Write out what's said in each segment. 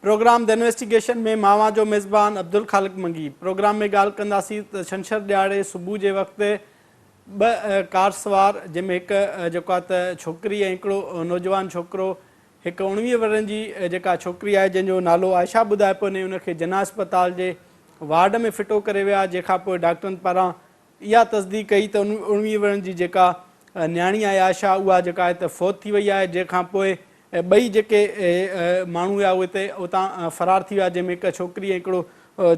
Programme the investigation ۾ مان اوهان جو ميزبان عبدالخالق منگي. پروگرام ۾ ڳالهه ڪنداسين ته ڇنڇر ڏهاڙي صبح جي وقت ٻه ڪار سوار جنهن ۾ هڪ جيڪو آهي ته ڇوڪري ۽ هڪڙو نوجوان ڇوڪرو هڪ 19 ورهين جي جيڪا ڇوڪري آهي جنهن جو نالو عائشه ٻڌائي پيو وڃي ان کي جناح اسپتال جي وارڊ ۾ ڦٽو ڪري ويا جنهن کان پوء ڊاڪٽرن پاران اها تصديق ڪئي ته 19 ورهين جي جيڪا نياڻي آهي عائشه اها جيڪا آهي ته فوت ٿي وئي آهي جنهن کان پوء ٻئي جيڪي ماڻهو هيا اهي اتي اتان فرار ٿي ويا جنهن ۾ هڪ ڇوڪري ۽ هڪڙو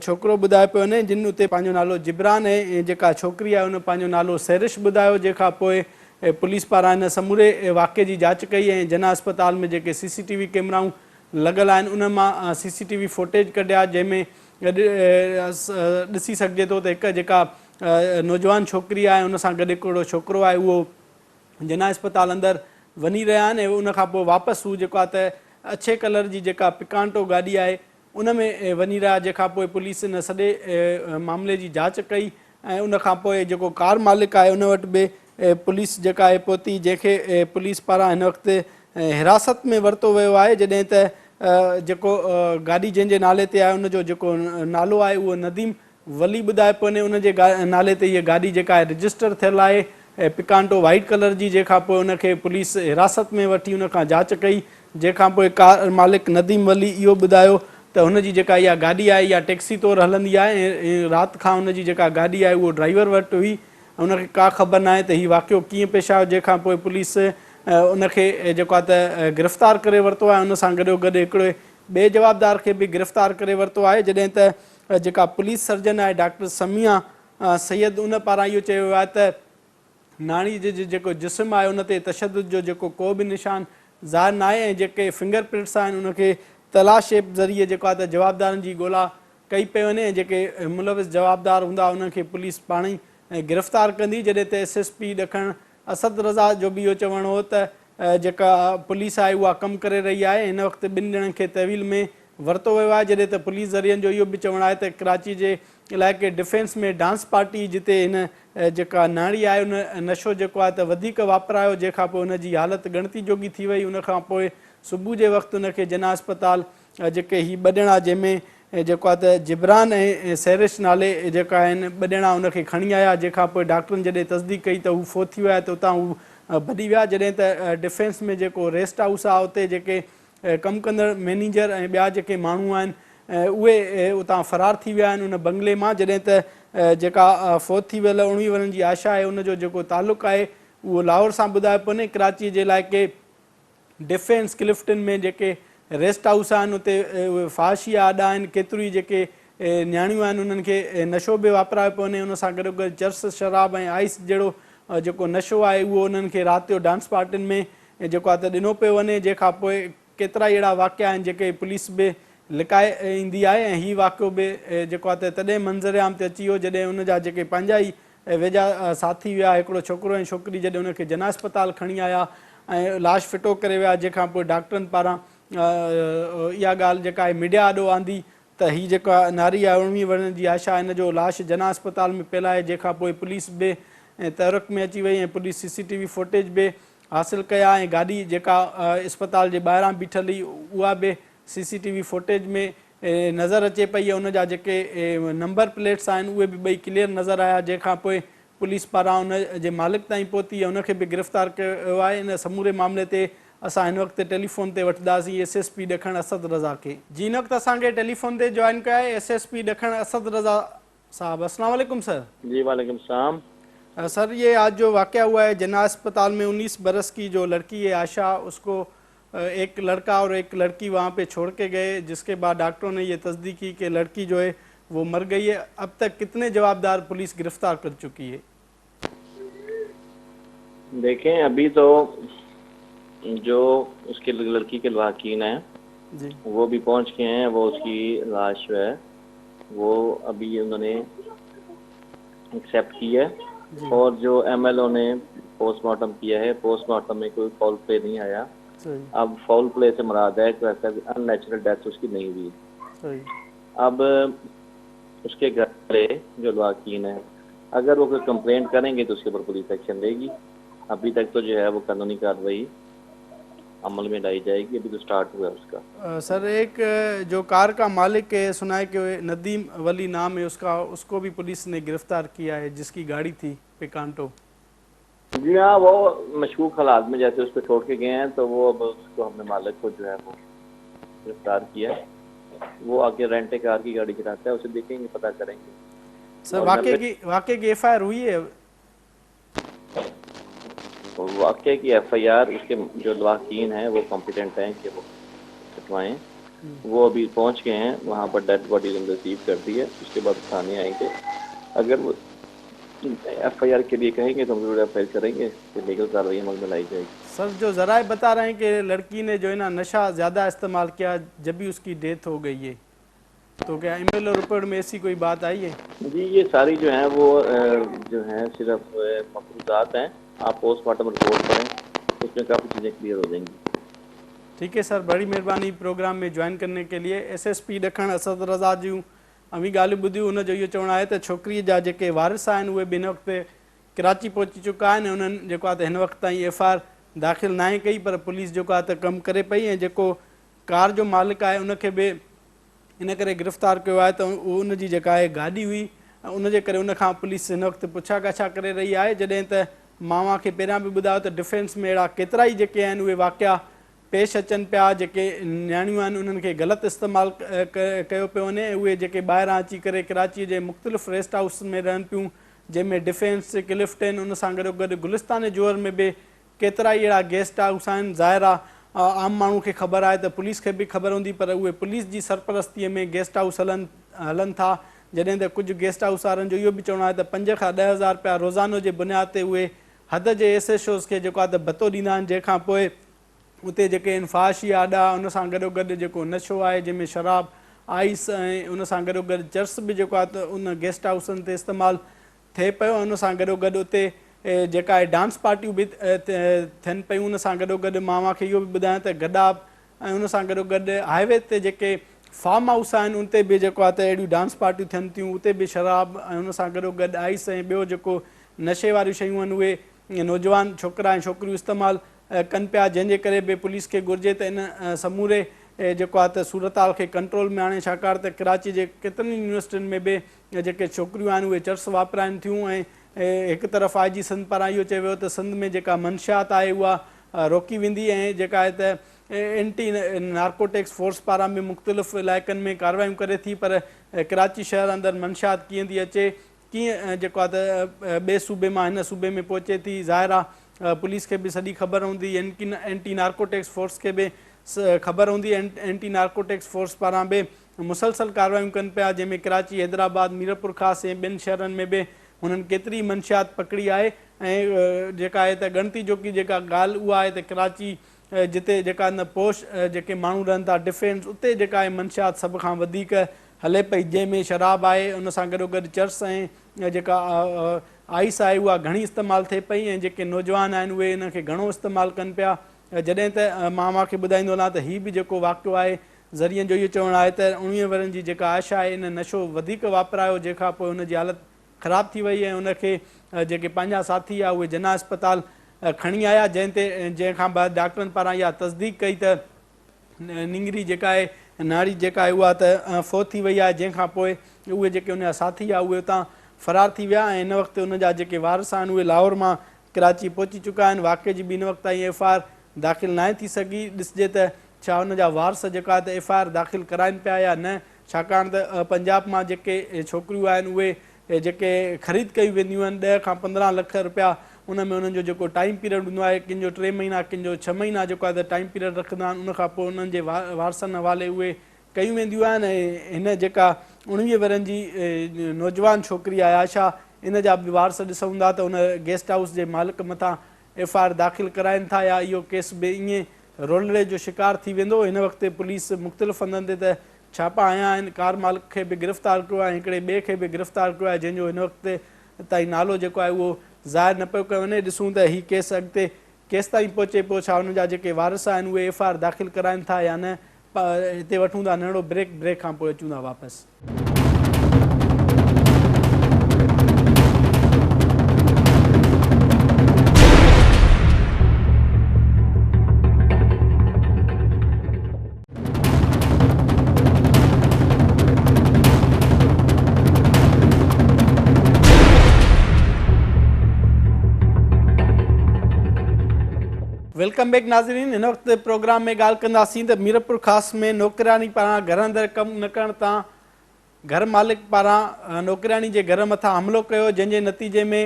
ڇوڪرو ٻڌايو پيو وڃي جن اتي پنهنجو نالو جبران ۽ جيڪا ڇوڪري آهي ان پنهنجو نالو سحرش ٻڌايو جنهن کان پوء پوليس پاران ان سموري واقعي جي جاچ ڪئي ۽ جناح اسپتال ۾ جيڪي سي سي ٽي وي ڪيمرائون لڳل آهن انهن مان سي سي ٽي وي فوٽيج ڪڍيا جنهن ۾ ڏسي سگهجي ٿو ته هڪ جيڪا نوجوان ڇوڪري آهي ان سان گڏ هڪڙو ڇوڪرو آهي اهو جناح اسپتال اندر وڃي رهيا آهن ۽ ان کان پوء واپس هو جيڪو آهي ته اڇي ڪلر جي جيڪا پڪانٽو گاڏي آهي ان ۾ وڃي رهيا جنهن کان پوء پوليس ان سڄي معاملي جي جاچ ڪئي ۽ ان کان پوء جيڪو ڪار مالڪ آهي ان وٽ به پوليس جيڪا آهي پهتي جنهن کي پوليس پاران هن وقت حراست ۾ ورتو ويو آهي جڏهن ته جيڪو گاڏي جنهن جي نالي تي آهي ان جو جيڪو نالو آهي اهو نديم ولي ٻڌائي پيو وڃي ان جي نالي تي هيء گاڏي جيڪا آهي رجسٽر ٿيل آهي پڪانٽو وائيٽ ڪلر جي جنهن کان پوء ان کي پوليس حراست ۾ وٺي ان کان جاچ ڪئي جنهن کان پوء ڪار مالڪ نديم ولي اهو ٻڌايو ته هن جي جيڪا اها گاڏي آهي اها ٽيڪسي طور هلندي آهي ۽ رات کان هن جي جيڪا گاڏي آهي اهو ڊرائيور وٽ هئي ان کي ڪا خبر ناهي ته هي واقعو ڪيئن پيش آيو جنهن کان پوء پوليس ان کي جيڪو آهي ته گرفتار ڪري ورتو آهي ان سان گڏو گڏ هڪڙي ٻئي جوابدار کي به گرفتار ڪري ورتو آهي جڏهن ته جيڪا پوليس سرجن آهي ڊاڪٽر سميعه سيد ان پاران اهو چيو ويو آهي ته ناڻي جي جيڪو جسم آهي ان تي تشدد جو جيڪو ڪو به نشان ظاهر ناهي ۽ جيڪي فنگر پرنٽس آهن ان کي تلاش ايپ ذريعي جيڪو آهي ته جوابدارن جي ڳولا ڪئي پئي وڃي ۽ جيڪي ملوث جوابدار هوندا انهن کي پوليس پاڻ ئي گرفتار ڪندي جڏهن ته ايس ايس پي ڏکڻ اسد رضا جو به اهو چوڻ هو ته جيڪا پوليس آهي اها ڪم ڪري رهي آهي هن وقت ٻن ڄڻن کي تحويل ۾ ورتو ويو آهي جڏهن ته پوليس ذريعن جو اهو به چوڻ آهي ته ڪراچي جي علائقي ڊفينس ۾ ڊانس پارٽي جتي هن جيڪا ناڻي آهي ان نشو جيڪو آهي ته وڌيڪ واپرايو جنهن کان پوء ان جي حالت ڳڻتي جوڳي ٿي وئي ان کان پوء صبح جي وقت ان کي جناح اسپتال جيڪي هي ٻه ڄڻا جنهن ۾ جيڪو آهي ته جبران ۽ سحرش نالي جيڪا آهن ٻه ڄڻا ان کي کڻي آيا جنهن کان پوء ڊاڪٽرن جڏهن تصديق ڪئي ته هو فوت ٿي ويا ته اتان هو ڀڄي ويا جڏهن ته ڊفينس ۾ جيڪو ريسٽ هائوس آهي اتي جيڪي ڪم ڪندڙ مئنيجر ۽ ٻيا جيڪي ماڻهو آهن اهي اتان فرار ٿي ويا آهن ان بنگلي مان جڏهن ته جيڪا فوت ٿي ويل 19 ورهين جي آشا آهي ان جو جيڪو تعلق آهي اهو لاهور سان ٻڌايو پيو وڃي ڪراچي جي علائقي ڊفينس ڪلفٽن ۾ جيڪي ريسٽ هائوس آهن اتي اهي فحاشي جا اڏا آهن ڪيتريون ئي جيڪي نياڻيون آهن انهن کي نشو به واپرايو پيو وڃي ان سان گڏو گڏ چرس شراب ۽ آئس جهڙو جيڪو نشو آهي اهو انهن کي رات جو ڊانس پارٽين ۾ جيڪو آهي ته ڏنو پيو وڃي جنهن کان پوء ڪيترا ئي اهڙا واقعا آهن جيڪي پوليس به لڪائي ايندي آهي ۽ هي واقعو به جيڪو آهي ته تڏهن منظر عام تي اچي ويو جڏهن ان جا جيڪي پنهنجا ئي ويجها ساٿي ويا، هڪڙو ڇوڪرو ۽ ڇوڪري جڏهن ان کي جناح اسپتال کڻي آيا ۽ لاش ڦٽو ڪري ويا جنهن کان پوء ڊاڪٽرن پاران اها ڳالهه جيڪا آهي ميڊيا آڏو آندي ته هي جيڪا ناري آهي 19 ورهين جي عائشه ان جو لاش جناح اسپتال ۾ پيل آهي جنهن کان پوء پوليس به تحرڪ ۾ اچي وئي ۽ police C C T V footage به حاصل ڪيا ۽ گاڏي جيڪا اسپتال جي ٻاهران بيٺل هئي اها به سي سي ٽي وي فوٽيج ۾ نظر اچي پئي ۽ ان جا جيڪي نمبر پليٽس آهن اهي به ٻئي ڪليئر نظر آيا جنهن کان پوء پوليس پاران ان جي مالڪ تائين پهتي ۽ ان کي به گرفتار ڪيو ويو آهي ان سموري معاملي تي اسان هن وقت ٽيليفون تي وٺنداسين ايس ايس پي ڏکڻ اسد رضا کي. جي هن وقت اسان کي ٽيليفون تي جوائن ڪيو آهي ايس ايس پي ڏکڻ اسد رضا صاحب السلام عليڪم سر. جي وعليڪم السلام. سر یہ آج جو واقعہ ہوا ہے جناح اسپتال میں 19 برس کی جو لڑکی ہے عائشہ اس کو ایک لڑکا اور ایک لڑکی وہاں پہ چھوڑ کے گئے جس کے بعد ڈاکٹروں نے یہ تصدیق کی کہ لڑکی جو ہے وہ مر گئی ہے اب تک کتنے جوابدار پولیس گرفتار کر چکی ہے؟ دیکھیں ابھی تو جو اس کے لڑکی کے لواحقین ہیں جی وہ بھی پہنچ گئے ہیں، وہ اس کی لاش جو ہے وہ ابھی انہوں نے ایکسیپٹ کی ہے اور جو ایم ایل او نے پوسٹ مارٹم کیا ہے، پوسٹ مارٹم میں کوئی فاؤل پلے نہیں آیا۔ اب فاؤل پلے سے مراد ہے کہ ایسا ان نیچرل ڈیتھ اس کی نہیں ہوئی۔ اب اس کے گھر جو لواحقین ہیں اگر وہ کوئی کمپلینٹ کریں گے تو اس کے اوپر پولیس ایکشن لے گی۔ ابھی تک تو جو ہے وہ قانونی کارروائی अमल में लाई जाएगी। अभी तो स्टार्ट हुआ है उसका। सर, एक जो कार का मालिक है, सुना है कि नदीम वली नाम है उसका, उसको भी पुलिस ने गिरफ्तार किया है जिसकी गाड़ी थी पिकांटो। जी हाँ, वो मशकूक हालात में जैसे उसको छोड़ के गए हैं तो वो अब उसको हमने मालिक को जो है वो गिरफ्तार किया। वो आगे रेंटे कार की गाड़ी चलाता है, उसे देखेंगे, पता करेंगे। सर, वाकई की एफ I R हुई है? वाकई की एफ I R उसके जो लवाकीन हैं वो कॉम्पिटेंट हैं कि वो कटवाएँ। वो अभी पहुंच गए हैं वहाँ पर, डेड बॉडी रिसीव कर दी है, उसके बाद थाने आएंगे। अगर वो एफ I R के लिए कहेंगे तो हम जरूर एफ I R करेंगे, फिर लीगल कार्रवाई अमल में लाई जाएगी। सर, जो ज़राए बता रहे हैं कि लड़की ने जो है ना नशा ज़्यादा इस्तेमाल किया जब भी उसकी डेथ हो गई है, तो क्या ईमेल और रिपोर्ट में ऐसी कोई बात आई है? जी, ये सारी जो है वो जो है सिर्फ मफरूज़ात हैं। आप पोस्टमार्टम रिपोर्ट करें, उसमें काफ़ी चीज़ें क्लियर हो जाएंगी। ठीक है सर, बड़ी मेहरबानी प्रोग्राम में ज्वाइन करने के लिए। एस एस पी ॾखण असद रज़ा जूं अवीं ॻाल्हियूं ॿुधियूं, उन जो इहो चवणु आहे त छोकिरीअ जा जेके वारिस आहिनि उहे बि हिन वक़्तु कराची पहुची चुका आहिनि। उन्हनि जेको आहे त हिन वक़्तु ताईं एफ I R दाख़िल नाहे कई, पर पुलिस जेको आहे त कमु करे पई ऐं जेको कार जो मालिक आहे उनखे बि इन करे गिरफ़्तार कयो आहे त उन जी जेका आहे गाॾी हुई, उनजे करे उन खां पुलिस हिन वक़्तु पुछा गाछा करे रही आहे। जॾहिं त मां तव्हांखे पहिरियां बि ॿुधायो त डिफेंस में अहिड़ा केतिरा ई जेके आहिनि उहे वाक़िया पेश अचनि पिया, जेके नियाणियूं आहिनि उन्हनि खे ग़लति इस्तेमालु कयो पियो वञे। उहे जेके ॿाहिरां अची करे कराचीअ जे मुख़्तलिफ़ रेस्ट हाउस में रहनि पियूं, जंहिंमें डिफेंस, क्लिफ्टन, उन सां गॾोगॾु गुलिस्तान जोहर में बि केतिरा ई अहिड़ा गेस्ट हाउस आहिनि। ज़ाहिर आहे आम माण्हू खे ख़बर आहे त पुलिस खे बि ख़बर हूंदी, पर उहे पुलिस जी सरपरस्तीअ में गेस्ट हाउस हलनि था। जॾहिं त कुझु गेस्ट हाउस वारनि जो इहो बि चवणु आहे त 5 खां 10 हज़ार रुपया रोज़ानो जे बुनियाद ते उहे हद जे एस एच ओज़ खे जेको आहे त भत्तो ॾींदा आहिनि, जंहिंखां पोइ उते जेके आहिनि फ़ाहिशी आॾा, उन सां गॾोगॾु जेको नशो आहे जंहिंमें शराब, आइस ऐं उन सां गॾोगॾु चरस बि जेको आहे त उन गेस्ट हाउसनि ते इस्तेमालु थिए पियो। उन सां गॾोगॾु उते जेका आहे डांस पार्टियूं बि थियनि पियूं। उन सां गॾोगॾु मां तव्हांखे इहो बि ॿुधायां त गॾाब ऐं उन सां गॾोगॾु हाईवे ते जेके फार्म हाउस आहिनि उन ते बि जेको आहे त अहिड़ियूं डांस पार्टियूं थियनि थियूं, उते बि शराब ऐं उन सां गॾोगॾु आइस ऐं ॿियो जेको नशे वारियूं शयूं आहिनि उहे नौजवान छोकिरा ऐं छोकिरियूं इस्तेमालु कनि पिया, जंहिंजे करे बि पुलिस खे घुरिजे त इन समूरे जेको आहे त सूरत हाल खे कंट्रोल में आणे, छाकाणि त कराची जे केतिरनि यूनिवर्सिटियुनि में बि जेके छोकिरियूं आहिनि उहे चरस वापराइनि थियूं। ऐं हिकु तरफ़ आई जी सिंध पारां इहो चयो वियो त सिंध में जेका मंशियात आहे उहा रोकी वेंदी ऐं जेका आहे त एंटी नार्कोटिक्स फोर्स पारां बि मुख़्तलिफ़ इलाइक़नि में कार्रवाइयूं करे थी, पर कराची शहर अंदरि मंशियात कीअं थी अचे, कीअं जेको आहे त ॿिए सूबे मां हिन सूबे में पहुचे थी। ज़ाहिर आहे पुलिस खे बि सॼी ख़बर हूंदी, एंटी नार्कोटिक्स फोर्स खे बि ख़बर हूंदी। एंटी नार्कोटिक्स फोर्स पारां बि मुसलसल कार्रवाइयूं कनि पिया, जंहिंमें कराची, हैदराबाद, मीरपुर ख़ास ऐं ॿियनि शहरनि में बि हुननि केतिरी मंशियात पकड़ी आहे। ऐं जेका आहे त ॻणती जोगी जेका ॻाल्हि उहा आहे त कराची जिते जेका न पोश जेके माण्हू रहनि था डिफेंस, उते जेका आहे मंशियात सभ खां वधीक हले पई, जंहिंमें शराब आहे, उन सां गॾोगॾु चरस ऐं जेका आइस आहे उहा घणी इस्तेमालु थिए पई ऐं जेके नौजवान आहिनि उहे इन खे घणो इस्तेमालु कनि पिया। जॾहिं त मां तव्हांखे ॿुधाईंदो हलां त हीउ बि जेको वाक़ियो आहे, ज़रियनि जो इहो चवणु आहे त 19 वरनि जी जेका आशा आहे इन नशो वधीक वापरायो, जंहिंखां पोइ हुनजी हालति ख़राबु थी वई ऐं हुनखे जेके पंहिंजा साथी आहे उहे जिन्ना अस्पताल खणी आया, जंहिंखां बाद डॉक्टरनि पारां इहा तस्दीक कई त नींगरी जेका आहे नाड़ी जेका आहे उहा त फौत थी वई आहे, जंहिंखां पोइ उहे जेके हुनजा साथी आहे उहे उतां फरार थी विया ऐं हिन वक़्तु हुनजा जेके वारिस आहिनि उहे लाहौर मां कराची पहुची चुका आहिनि। वाक़िए जी बि हिन वक़्तु ताईं एफ I R दाख़िल नाहे थी सघी, ॾिसजे त छा हुनजा वारिस जेका त एफ I R दाख़िल कराइनि पिया या न, छाकाणि त पंजाब मां जेके छोकिरियूं आहिनि उहे जेके ख़रीद कयूं वेंदियूं आहिनि 10 खां 15 लख रुपया, उन में उन्हनि जो जेको टाइम पीरियड हूंदो आहे, किन जो 3 महीना, किन जो 6 महीना जेको आहे त टाइम पीरियड रखंदा आहिनि, उन खां पोइ उन्हनि जे वारसनि हवाले उहे कयूं वेंदियूं आहिनि। ऐं हिन जेका 19 वरनि जी नौजवान छोकिरी आहे आशा, इन जा बि वारिस ॾिसूं था त उन गेस्ट हाउस जे मालिक मथां एफ I R दाख़िल कराइनि था या इहो केस बि ईअं रोलड़े जो शिकार थी वेंदो। हिन वक़्तु पुलिस मुख़्तलिफ़ हंधनि ते त छापा हया आहिनि, कार मालिक खे बि गिरफ़्तार कयो आहे, हिकिड़े ॿिए खे बि गिरफ़्तार कयो आहे, जंहिंजो हिन वक़्तु ताईं नालो जेको आहे उहो ज़ाहिर न पियो कयो वञे। ॾिसूं त हीउ केस अॻिते केसि ताईं पहुचे पियो, छा हुनजा जेके वारिस आहिनि उहे एफ I R दाख़िल कराइनि था या न। हिते वठूं था नंढो ब्रेक, ब्रेक खां पोइ अचूं था वापसि। Welcome back ناظرين هن وقت پروگرام ۾ ڳالهه ڪنداسين ته ميرپورخاص ۾ نوڪرياڻي پاران گهر اندر ڪم نه ڪرڻ تان گهر مالڪ پاران نوڪرياڻي جي گهر مٿان حملو ڪيو جنهن جي نتيجي ۾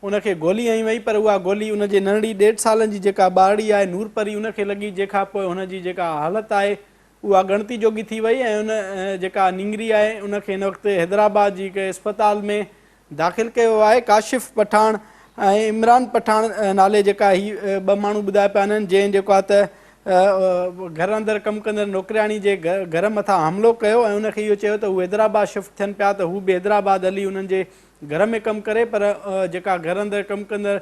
ان کي گولي هنئي وئي پر اها گولي ان جي ننڍڙي ڏيڍ سالن جي جيڪا ٻارڙي آهي نور پري ان کي لڳي جنهن کان پوء هن جي جيڪا حالت آهي اها ڳڻتي جوڳي ٿي وئي ۽ ان جيڪا نينگري آهي ان کي هن وقت حيدرآباد جي هڪ اسپتال ۾ داخل ڪيو ويو آهي. ڪاشف پٺاڻ ۽ عمران پٺاڻ نالي جيڪا هي ٻه ماڻهو ٻڌايا پيا وڃن جنهن جيڪو آهي ته گهر اندر ڪم ڪندڙ نوڪرياڻي جي گهر مٿان حملو ڪيو ۽ ان کي اهو چيو ته هو حيدرآباد شفٽ ٿين پيا ته هو به حيدرآباد هلي انهن جي گهر ۾ ڪم ڪري پر جيڪا گهر اندر ڪم ڪندڙ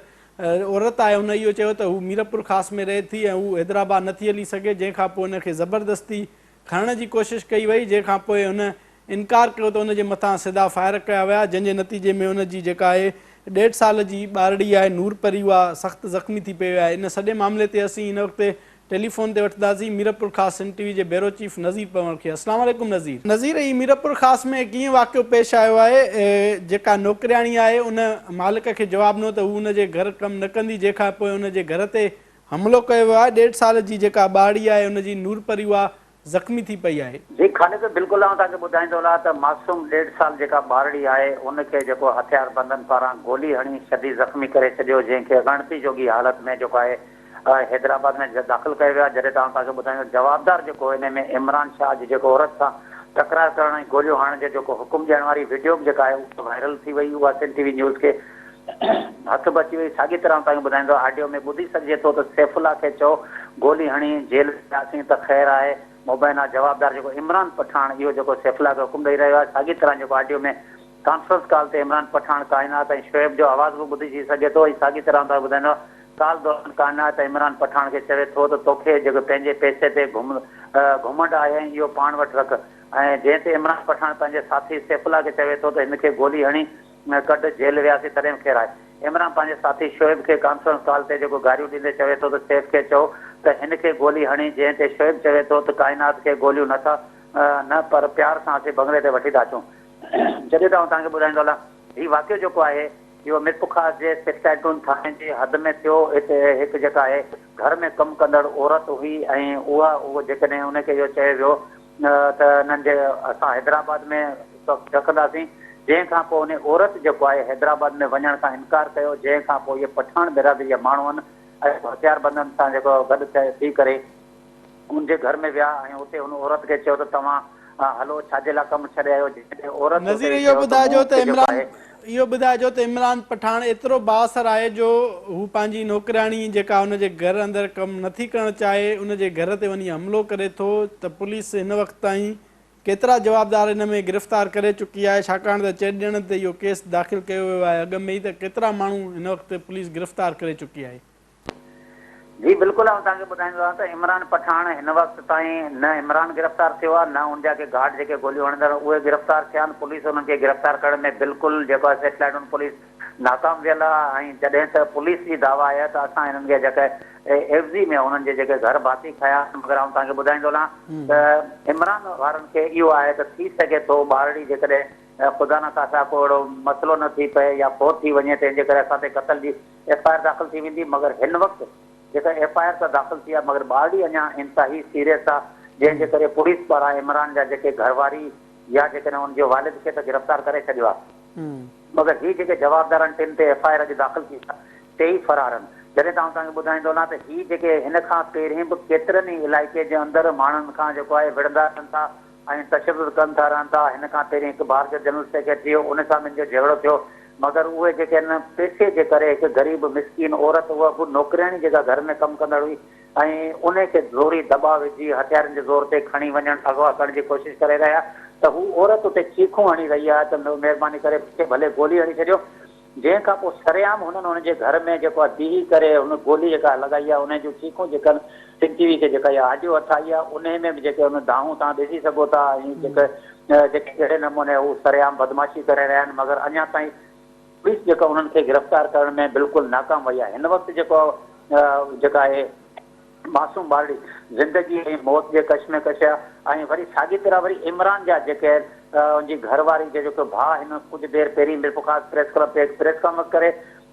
عورت آهي ان اهو چيو ته هو ميرپورخاص ۾ رهي ٿي ۽ هو حيدرآباد نٿي هلي سگهي جنهن کان پوء ان کي زبردستي کڻڻ جي ڪوشش ڪئي وئي جنهن کان پوء هن انڪار ڪيو ته ان جي مٿان سڌا فائر ڪيا ويا جنهن جي نتيجي ۾ ان جي جيڪا آهي ڏيڍ سال جي ٻارڙي آهي نور پري اها سخت زخمي ٿي پئي آهي ان سڄي معاملي تي اسين هن وقت ٽيليفون تي وٺنداسين ميرپورخاص سنڌ ٽي وي جي بيورو چيف نذير پنهور کي السلام عليڪم نذير. نذير هي ميرپورخاص ۾ ڪيئن واقعو پيش آيو آهي جيڪا نوڪرياڻي آهي ان مالڪ کي جواب ڏنو ته هو ان جي گهر ڪم نه ڪندي جنهن کان پوء ان جي گهر تي حملو ڪيو ويو آهي، ڏيڍ سال جي جيڪا ٻارڙي آهي ان جي نور پري اها زخمي ٿي پئي آهي. جي خالد بلڪل آئون توهان کي ٻڌائيندو هلان ته معصوم ڏيڍ سال جيڪا ٻارڙي آهي ان کي جيڪو هٿياربندن پاران گولي هڻي شديد زخمي ڪري ڇڏيو جنهن کي ڳڻتي جوڳي حالت ۾ جيڪو آهي حيدرآباد ۾ داخل ڪيو ويو آهي جڏهن ته آئون توهان کي ٻڌائيندو جوابدار جيڪو ان ۾ عمران شاهه جي جيڪو عورت سان تڪرار ڪرڻ ۽ گوليون هڻڻ جو جيڪو حڪم ڏيڻ واري وڊيو به جيڪا آهي اها وائرل ٿي وئي اها سنڌ ٽي وي نيوز کي هٿ به اچي وئي. ساڳي طرح آئون توهان کي ٻڌائيندو آڊيو ۾ ٻڌي سگهجي ٿو ته سيف الله کي چئو گولي هڻي جيل وياسين ته خير آهي مبينا جوابدار جيڪو عمران پٺاڻ اهو جيڪو سيف الله کي حڪم ڏئي رهيو آهي ساڳي طرح جيڪو آڊيو ۾ ڪانفرنس ڪال تي عمران پٺاڻ ڪائنات ۽ شعيب جو آواز به ٻڌجي سگهي ٿو ۽ ساڳي طرح آئون توهان کي ٻڌائيندو ڪال دوران ڪائنات عمران پٺاڻ کي چوي ٿو ته توکي جيڪو پنهنجي پئسي تي گهم گهمنڊ آهي ۽ اهو پاڻ وٽ رک ۽ جنهن تي عمران پٺاڻ پنهنجي ساٿي سيف الله کي چوي ٿو ته هن کي گولي هڻي ۾ ڪڍ، جيل وياسين تڏهن به خير آهي. عمران پنهنجي ساٿي شعيب کي ڪانفرنس ڪال تي جيڪو گاريون ڏيندي چوي ٿو ته سيف کي چئو ته هن کي گولي هڻي جنهن تي شعيب چوي ٿو ته ڪائنات کي گوليون نه ٿا نه پر پيار سان اسين بنگلي تي وٺي ٿا اچون. جڏهن ته آئون توهان کي ٻڌائيندو هلان هي واقعو جيڪو آهي اهو ميرپورخاص جي سيٽلائيٽ ٽائون ٿاڻي جي حد ۾ ٿيو هتي هڪ جيڪا آهي گهر ۾ ڪم ڪندڙ عورت هئي ۽ اها اهو جيڪڏهن ان کي اهو چيو ويو ته انهن جي اسان حيدرآباد ۾ رکنداسين، جنهن کان پوء انهي عورت جيڪو آهي حيدرآباد ۾ وڃڻ کان انڪار ڪيو، جنهن کان پوء اهي پٺاڻ برادري جا ماڻهو آهن ۽ هٿياربندن سان جيڪو گڏ ٿي ڪري ان جي گهر ۾ ويا ۽ اتي ان عورت کي چيو ته توهان هلو ڇا جي لاء ڪم ڇڏي آيو، جنهن تي عورت نذير اتي اهو چيو ته ٻڌائجو مون ته کي جيڪو عمران آهي. اهو ٻڌائجو ته عمران پٺاڻ ايترو بااثر آهي جو هو پنهنجي نوڪرياڻي جيڪا ان جي گهر اندر ڪم نٿي ڪرڻ چاهي ان جي گهر تي وڃي حملو ڪري ٿو ته پوليس هن وقت تائين ڪيترا جوابدار ان ۾ گرفتار ڪري چڪي آهي ڇاڪاڻ ته چئن ڄڻن تي اهو ڪيس داخل ڪيو ويو آهي اڳ ۾ ئي ته ڪيترا ماڻهو هن وقت پوليس گرفتار ڪري چڪي آهي. جي بلڪل آئون توهان کي ٻڌائيندو آهيان ته عمران پٺاڻ هن وقت تائين نه عمران گرفتار ٿيو آهي نه ان جا ڪي گارڊ جيڪي گوليون هڻندڙ اهي گرفتار ٿيا آهن پوليس انهن کي گرفتار ڪرڻ ۾ بلڪل جيڪو آهي سيٽلائيٽ ٽائون پوليس ناڪام ويل آهي ۽ جڏهن ته پوليس جي دعويٰ آهي ته اسان هنن کي جيڪا عيوضي ۾ انهن جي جيڪي گهر ڀاتي کنيا آهن مگر آئون توهان کي ٻڌائيندو هلان ته عمران وارن کي اهو آهي ته ٿي سگهي ٿو ٻارڙي جيڪڏهن خدا نخواسته ڪو اهڙو مسئلو نه ٿي پئي يا فوت ٿي وڃي تنهن جي ڪري اسان تي قتل جي ايف I R داخل ٿي ويندي مگر هن وقت جيڪا ايف I R ته داخل ٿي آهي مگر ٻارڙي اڃا انتهائي سيريس آهي جنهن جي ڪري پوليس پاران عمران جا جيڪي گهرواري يا جيڪڏهن ان جي والد کي ته گرفتار ڪري ڇڏيو آهي مگر هي جيڪي جوابدار آهن ٽن تي ايف I R اڄ داخل ٿي آهي ٽيئي فرار آهن جڏهن ته آئون توهان کي ٻڌائيندو هلان ته هي جيڪي هن کان پهرين به ڪيترن ئي علائقي جي اندر ماڻهن کان جيڪو آهي وڙهندا رهن ٿا ۽ تشدد ڪن ٿا رهن ٿا، هن کان پهرين هڪ بار جو جنرل سيڪريٽري هو ان سان به هن جو جهيڙو ٿيو مگر اهي جيڪي آهن پئسي جي ڪري هڪ غريب مسڪين عورت اها به نوڪرياڻي جيڪا گهر ۾ ڪم ڪندڙ هئي ۽ انهي کي زوري دٻاء وجهي هٿيارن جي زور تي کڻي وڃڻ اغوا ڪرڻ جي ڪوشش ڪري رهيا ته هو عورت اتي چيخون هڻي رهي آهي ته مهرباني ڪري مون کي ڀلي گولي هڻي ڇڏيو جنهن کان پوء سرعام هنن هن جي گهر ۾ جيڪو آهي بيهي ڪري هن گولي جيڪا لڳائي آهي انهي جون چيخون جيڪا سنڌ ٽي وي کي جيڪا اها آڊيو هٿ آئي آهي انهي ۾ به جيڪي ان دانهون توهان ڏسي سگهو ٿا ۽ جيڪي جيڪي ڪهڙي نموني هو سرعام بدمعاشي ڪري رهيا آهن مگر اڃا تائين پوليس جيڪا انهن کي گرفتار ڪرڻ ۾ بلڪل ناڪام وئي آهي هن وقت جيڪو جيڪا آهي معصوم ٻارڙي زندگي ۽ موت جي ڪشمڪش ۽ وري ساڳي طرح وري عمران جا جيڪي ان جي گهر واري جو جيڪو ڀاء هن ڪجهه دير پهرين ميرپورخاص پريس ڪلب تي هڪ پريس ڪانفرنس ڪري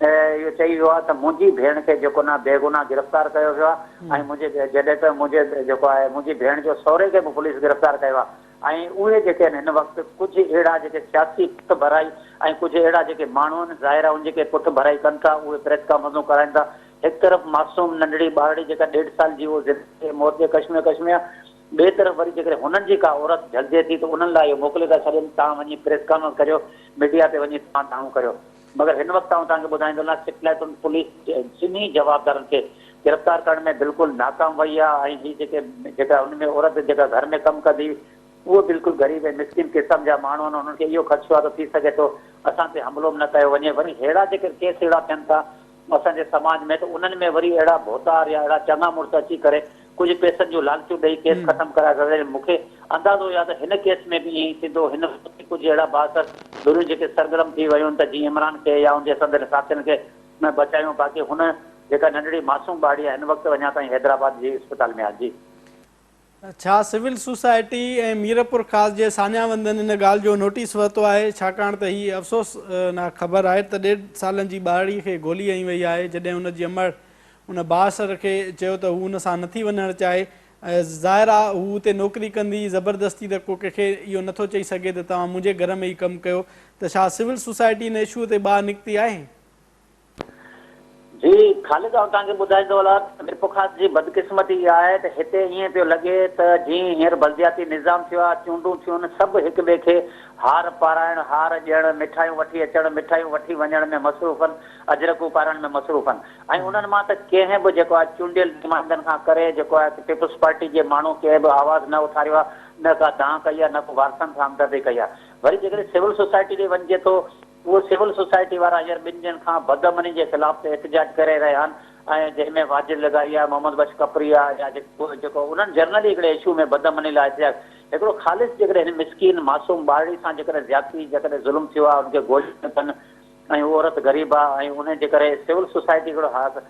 اهو چئي ويو آهي ته منهنجي ڀيڻ کي جيڪو نه بيگناهه گرفتار ڪيو ويو آهي ۽ منهنجي جڏهن ته منهنجي جيڪو آهي منهنجي ڀيڻ جو سهري کي به پوليس گرفتار ڪيو آهي ۽ اهي جيڪي آهن هن وقت ڪجهه اهڙا جيڪي سياسي پٺ ڀرائي ۽ ڪجهه اهڙا جيڪي ماڻهو آهن ظاهر آهي ان جيڪي پٺ ڀرائي ڪن ٿا اهي پريس ڪانفرنسون ڪرائين ٿا هڪ طرف معصوم ننڍڙي ٻارڙي جيڪا ڏيڍ سال جي اهو زندگي ۽ موت جي ڪشمڪش ۾ آهي ٻئي طرف وري جيڪڏهن هنن جي ڪا عورت جهلجي ٿي ته انهن لاء اهو موڪلي ٿا ڇڏين توهان وڃي پريس ڪانفرنس ڪريو ميڊيا تي وڃي توهان دانهون ڪريو مگر هن وقت آئون توهان کي ٻڌائيندو هلان سيٽلائيٽ پوليس ٽنهي جوابدارن کي گرفتار ڪرڻ ۾ بلڪل ناڪام وئي آهي ۽ هي جيڪي جيڪا ان ۾ عورت جيڪا گهر ۾ ڪم ڪندي هئي اهو بلڪل غريب ۽ مسڪين قسم جا ماڻهو آهن انهن کي اهو خدشو آهي ته ٿي سگهي ٿو اسان تي حملو به نه ڪيو وڃي وري ههڙا جيڪي ڪيس اهڙا ٿين ٿا اسان جي سماج ۾ ته انهن ۾ وري اهڙا ڀوتار يا اهڙا چڱا مڙس اچي ڪري ڪجهه پئسن جون لالچون ڏئي ڪيس ختم ڪرائي ڇڏيا. مون کي اندازو آهي ته هن ڪيس ۾ به ائين ئي ٿيندو. هن وقت به ڪجهه اهڙا بااثر ڌريون جيڪي سرگرم ٿي ويون ته جيئن عمران کي يا ان جي سندن ساٿين کي نه بچايون باقي هن جيڪا ننڍڙي معصوم ٻارڙي آهي هن وقت اڃا تائين حيدرآباد جي اسپتال ۾ آهي. جي. ڇا سول سوسائٽي ۽ ميرپورخاص جي ساڃاهوندن ان ڳالهه جو نوٽيس ورتو آهي ڇاڪاڻ ته هي افسوسناڪ خبر آهي ته ڏيڍ سالن جي ٻارڙي کي گولي هنئي وئي آهي جڏهن ان جي امڙ ان بااثر کي چيو ته هو ان سان نٿي وڃڻ چاهي ۽ ظاهر آ هو اتي نوڪري ڪندي زبردستي ته ڪو ڪنهن کي اهو نٿو چئي سگهي ته توهان منهنجي گهر ۾ هي ڪم ڪيو ته ڇا سول سوسائٽي ان اشو تي ٻاهر نڪتي آهي؟ جي خالد آئون توهان کي ٻڌائيندو هلان ته ميرپورخاص جي بدقسمتي اها آهي ته هتي ائين پيو لڳي ته جيئن هينئر بلدياتي نظام ٿيو آهي چونڊون ٿيون سڀ هڪ ٻئي کي هار پارائڻ هار ڏيڻ مٺايون وٺي اچڻ مٺايون وٺي وڃڻ ۾ مصروف آهن اجرڪون پارائڻ ۾ مصروف آهن ۽ انهن مان ته ڪنهن به جيڪو آهي چونڊيل نمائندن کان ڪري جيڪو آهي ته پيپلز پارٽي جي ماڻهو ڪنهن به آواز نه اٿاريو آهي نه ڪا دانهن ڪئي آهي نه ڪو وارثن سان همدردي ڪئي آهي وري جيڪڏهن سول سوسائٽي ڏي وڃجي ٿو اهو سول سوسائٽي وارا هينئر ٻن ڏينهن کان بدامني جي خلاف ته احتجاج ڪري رهيا آهن ۽ جنهن ۾ واجد لغاري آهي محمد بخش ڪپري آهي يا جيڪو جيڪو انهن جنرلي هڪڙي اشو ۾ بدامني لاء احتجاج هڪڙو خالص جيڪڏهن هن مسڪين معصوم ٻارڙي سان جيڪڏهن زيادتي جيڪڏهن ظلم ٿيو آهي ان کي گوليون ٿن ۽ هو عورت غريب آ ۽ انهي جي ڪري سول سوسائٽي هڪڙو حاضر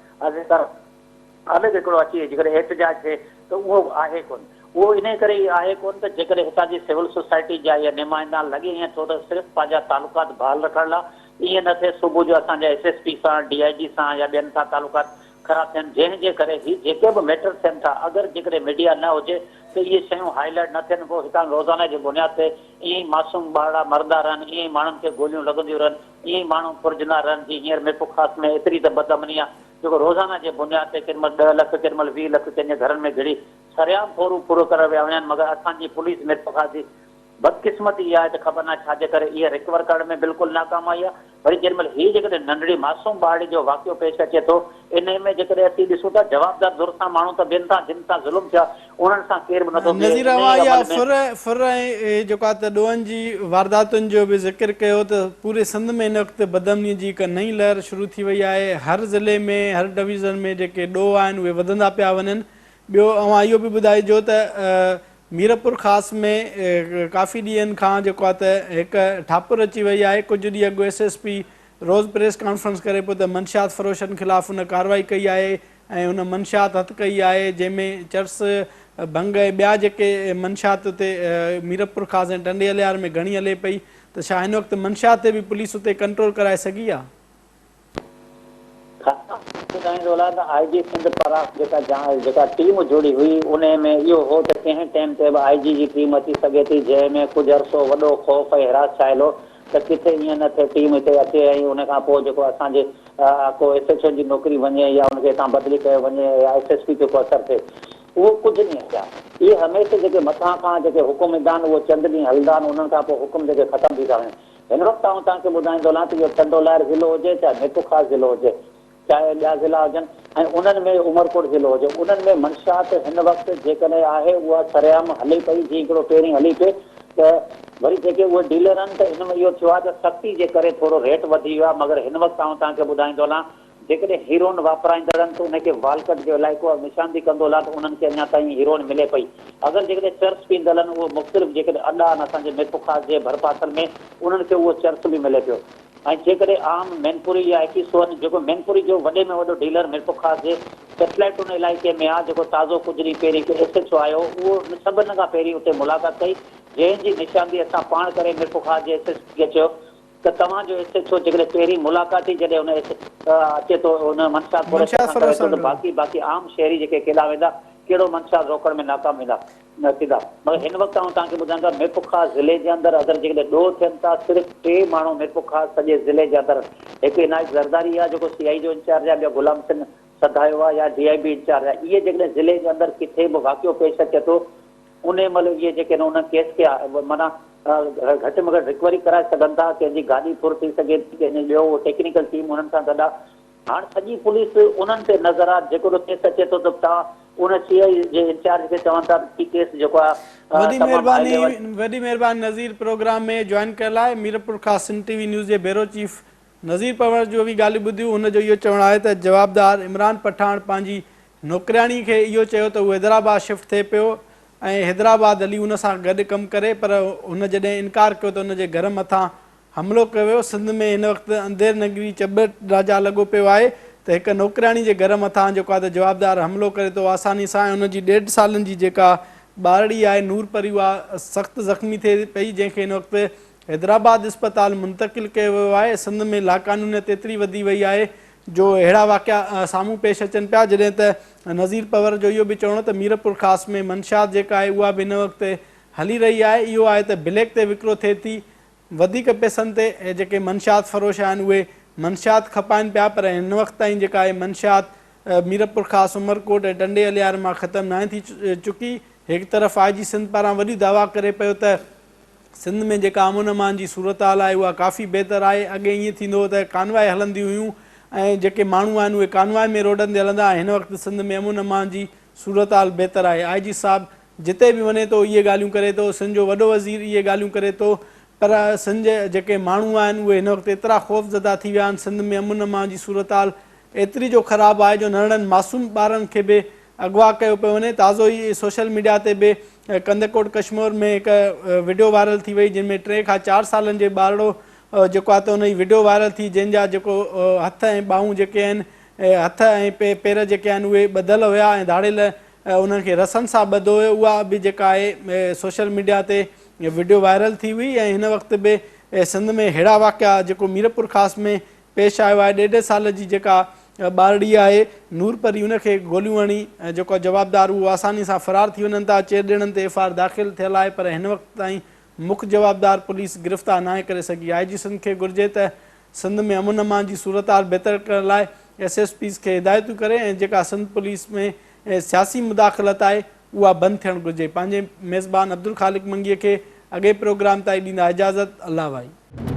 الڳ هڪڙو اچي جيڪڏهن احتجاج ٿئي ته اهو به آهي ڪونه اهو انهي ڪري ئي آهي ڪونه ته جيڪڏهن هتان جي سول سوسائٽي جا اهي نمائندا لڳي ائين ٿو ته صرف پنهنجا تعلقات بحال رکڻ لا ائين نه ٿئي صبح جو اسان جا ايس ايس پي سان ڊي I جي سان يا ٻين سان تعلقات خراب ٿين جنهن جي ڪري هي جيڪي به ميٽر ٿين ٿا اگر جيڪڏهن ميڊيا نه هجي ته اهي شيون هائي لائيٽ نه ٿين پوء هتان روزانه جي بنياد تي ائين ئي معصوم ٻارڙا مرندا رهن ائين ئي ماڻهن کي گوليون لڳنديون رهن ائين ئي ماڻهو ڦرجندا رهن جي هينئر ميرپورخاص ۾ ايتري ته بدامني آ جيڪو روزانه جي بنياد تي ڪنهن مهل ڏهه لک ڪنهن مهل 20 لک ڪنهن جي گهرن ۾ گهڙي سرعام ڦورو پورو ڪري ويا وڃن مگر اسان جي پوليس ميرپورخاص جي بدقسمتي اها آهي ته خبر ناهي ڇا جي ڪري اها ريڪور ڪرڻ ۾ بلڪل ناڪام آئي آهي. وري جيڏي مهل هي جيڪڏهن ننڍڙي معصوم ٻارڙي جو واقعو پيش اچي ٿو انهي ۾ جيڪڏهن اسين ڏسون ٿا جوابدار ڌر سان ماڻهو ته ٻين سان جن سان ظلم ٿيو آهي انهن سان ڪير به نٿو بيهي نذير انهي اوهان اها عمل ۾. ڦر ڦر ۽ جيڪو آهي ته ڏوهن جي وارداتن جو به ذڪر ڪيو ته پوري سنڌ ۾ هن وقت بدامني جي هڪ نئين لهر شروع ٿي وئي آهي هر ضلعي ۾ هر ڊويزن ۾ جيڪي ڏوهه آهن اهي وڌندا پيا وڃن ٻيو اوهان اهو به ٻڌائجو ته ميرپورخاص ۾ ڪافي ڏينهن کان جيڪو آهي ته هڪ ٺاپر اچي وئي آهي، ڪجهه ڏينهن اڳ ايس ايس پي روز پريس ڪانفرنس ڪري پيو ته منشيات فروشن خلاف هن ڪارروائي ڪئي آهي ۽ هن منشيات هٿ ڪئي آهي جنهن ۾ چرس، ڀنگ ۽ ٻيا جيڪي منشيات اتي ميرپورخاص ۽ ٽنڊي الهيار ۾ گهڻي هلي پئي ته ڇا هن وقت منشيات تي به پوليس اتي ڪنٽرول ڪرائي سگهي آهي؟ خاص ٻڌائيندو هلان ته آء جي سنڌ پاران جيڪا جيڪا ٽيم جوڙي هئي انهي ۾ اهو هو ته ڪنهن ٽيم تي به آء جي جي ٽيم اچي سگهي ٿي جنهن ۾ ڪجهه عرصو وڏو خوف ۽ هراس ڇانيل هو ته ڪٿي ائين نه ٿئي ٽيم هتي اچي ۽ ان کان پوء جيڪو اسان جي ڪو ايس ايڇ او جي نوڪري وڃي يا ان کي هتان بدلي ڪيو وڃي يا ايس ايس پي تي ڪو اثر ٿئي اهو ڪجهه ڏينهن ٿيا اهي هميشه جيڪي مٿان کان جيڪي حڪم ايندا آهن اهو چند ڏينهن هلندا آهن انهن کان پوء حڪم جيڪي ختم ٿي ٿا وڃن هن وقت آئون توهان کي ٻڌائيندو هلان ته اهو ٽنڊو لهر ضلعو هجي چاهي ميرپورخاص ضلعو هجي چاهي ٻيا ضلعا هجن ۽ انهن ۾ عمرڪوٽ ضلعو هجي انهن ۾ منشيات هن وقت جيڪڏهن آهي اها سرعام هلي پئي جيئن هڪڙو پهرين هلي پئي ته وري جيڪي اهي ڊيلر آهن ته ان ۾ اهو ٿيو آهي ته سختي جي ڪري ٿورو ريٽ وڌي ويو آهي مگر هن وقت آئون توهان کي ٻڌائيندو هلان جيڪڏهن هيروئن واپرائيندڙن ته ان کي والڪٽ جو علائقو آهي نشاندهي ڪندو هلان ته انهن کي اڃا تائين هيروئن ملي پئي اگر جيڪڏهن چرس پيندڙن اهو مختلف جيڪڏهن اڏا آهن اسان جي ميرپورخاص جي ڀرپاسن ۾ انهن کي اهو چرس به ملي پيو ۽ جيڪڏهن عام مينپوري يا ايڪيسوئن جيڪو مينپوري جو وڏي ۾ وڏو ڊيلر ميرپورخاص جي سيٽلائيٽ ان علائقي ۾ آهي جيڪو تازو ڪجهه ڏينهن پهرين هڪ ايس ايڇ او آيو اهو سڀن کان پهرين اتي ملاقات ڪئي جنهن جي نشاندهي اسان پاڻ ڪري ميرپورخاص جي ايس ايس پي کي چيو. ته توهان جو ايس ايڇ او جيڪڏهن پهرين ملاقات ئي جڏهن ان ايس اچي ٿو ان منشيات فروش منشيات سان فروش ڪري ٿو سان ته باقي باقي عام شهري جيڪي ڪيڏانهن ويندا ڪهڙو منشيات روڪڻ ۾ ناڪام ويندا نه ٿيندا مگر هن وقت آئون توهان کي ٻڌايان ته ميرپورخاص ضلعي جي اندر اگر جيڪڏهن ڏوهه ٿين ٿا صرف ٽي ماڻهو ميرپورخاص سڄي ضلعي جي اندر هڪ عنايت زرداري آهي جيڪو سي آئي جو انچارج آهي ٻيو غلام حسين سڌايو آهي يا ڊي I بي انچارج آهي اهي جيڪڏهن ضلعي جي اندر ڪٿي به واقعو پيش اچي ٿو انهي مهل اهي جيڪي آهن انهن ڪيس کي معنيٰ گهٽ ۾ گهٽ رڪوري ڪرائي سگهن ٿا، ڪنهن جي گاڏي ڦر ٿي سگهي ٿي، ڪنهن جي ٻيو ٽيڪنيڪل ٽيم انهن سان گڏ آهي. هاڻ سڄي پوليس انهن تي نظر آهي، جيڪو به ڪيس اچي ٿو ته توهان ان سي آء جي انچارج کي چون ٿا ته هي ڪيس جيڪو آهي وڏي تمام هاء مهرباني ليول. وڏي مهرباني نذير پروگرام ۾ جوائن ڪرڻ لاء ميرپورخاص سنڌ ٽي وي نيوز جي بيورو چيف نذير پنهور جون اوهين ڳالهيون ٻڌيون، هن جو اهو چوڻ آهي ته جوابدار عمران پٺاڻ پنهنجي نوڪرياڻي کي اهو چيو ته هو حيدرآباد شفٽ ٿئي پيو ۽ حيدرآباد هلي ان سان گڏ ڪم ڪري پر هن جڏهن انڪار ڪيو ته ان جي گهر مٿان حملو ڪيو ويو، سنڌ ۾ هن وقت انڌير نگري چٻ راجا لڳو پيو آهي ته هڪ نوڪرياڻي جي گهر مٿان جيڪو آهي ته جوابدار حملو ڪري ٿو آساني سان ۽ ان جي ڏيڍ سالن جي جيڪا ٻارڙي آهي نور پري اها سخت زخمي ٿئي پئي جنهن کي هن وقت حيدرآباد اسپتال منتقل ڪيو ويو آهي، سنڌ ۾ لاقانونيت ايتري وڌي وئي آهي جو اهڙا واقعا سامهون پيش اچن پيا، جڏهن ته نذير پنهور جو اهو به چوڻ هو ته ميرپورخاص ۾ منشيات جيڪا آهي اها به هن وقت هلي رهي آهي، اهو آهي ته بليڪ تي وڪرو ٿئي ٿي، وڌيڪ پئسن تي جيڪي منشيات فروش آهن اهي منشيات کپائن پيا پر هن وقت تائين جيڪا آهي منشيات ميرپورخاص، عمرڪوٽ ۽ ٽنڊي الهيار مان ختم ناهي ٿي چڪي، هڪ طرف آء جي سنڌ پاران وڏي دعويٰ ڪري پيو ته سنڌ ۾ جيڪا امن امان جي صورتحال آهي اها ڪافي بهتر آهي، اڳي ائين ٿيندو هو ته ڪانواء هلنديون هيون ۽ جيڪي ماڻهو آهن اهي ڪانواء ۾ روڊن تي هلندا ۽ هن وقت سنڌ ۾ امن امان جي صورتحال بهتر آهي، آء جي صاحب جتي به وڃي ٿو اهي ڳالهيون ڪري ٿو، سنڌ جو وڏو وزير اهي ڳالهيون ڪري ٿو پر سنڌ جا جيڪي ماڻهو آهن اهي هن وقت ايترا خوفزده ٿي ويا آهن، سنڌ ۾ امن امان جي صورتحال ايتري جو خراب آهي جو ننڍڙن معصوم ٻارن کي به اغوا ڪيو پيو وڃي، تازو ئي سوشل ميڊيا تي به ڪنڌڪوٽ ڪشمور ۾ هڪ وڊيو وائرل ٿي وئي جنهن ۾ ٽي کان چار سالن جي ٻارڙو جيڪو آهي ته ان جي وڊيو وائرل ٿي جنهن جا جيڪو هٿ ۽ ٻانهون جيڪي آهن هٿ ۽ پير جيڪي آهن اهي ٻڌل هيا ۽ ڌاڙيل انهن کي رسن سان ٻڌو هيو اها به جيڪا آهي سوشل ميڊيا تي وڊيو وائرل ٿي هئي ۽ هن وقت به سنڌ ۾ ههڙا واقعا جيڪو ميرپورخاص ۾ پيش آيو آهي ڏيڍ سال جي جيڪا ٻارڙي آهي نور پري ان کي گوليون هڻي جيڪو جوابدار اهو آساني سان فرار ٿي وڃن ٿا چئن ڄڻن تي ايف I R داخل ٿيل آهي پر هن وقت تائين مک جوابدار پوليس گرفتار ناهي ڪري سگهي آء جي سنڌ کي گهرجي ته سنڌ ۾ امن امان جي صورتحال بهتر ڪرڻ لاء ايس ايس پيز کي هدايتون ڪري ۽ جيڪا سنڌ پوليس ۾ سياسي مداخلت آهي اها بند ٿيڻ گهرجي پنهنجي ميزبان عبدالخالق منگيء کي اڳئين پروگرام تائين ڏيندا اجازت الله وائي.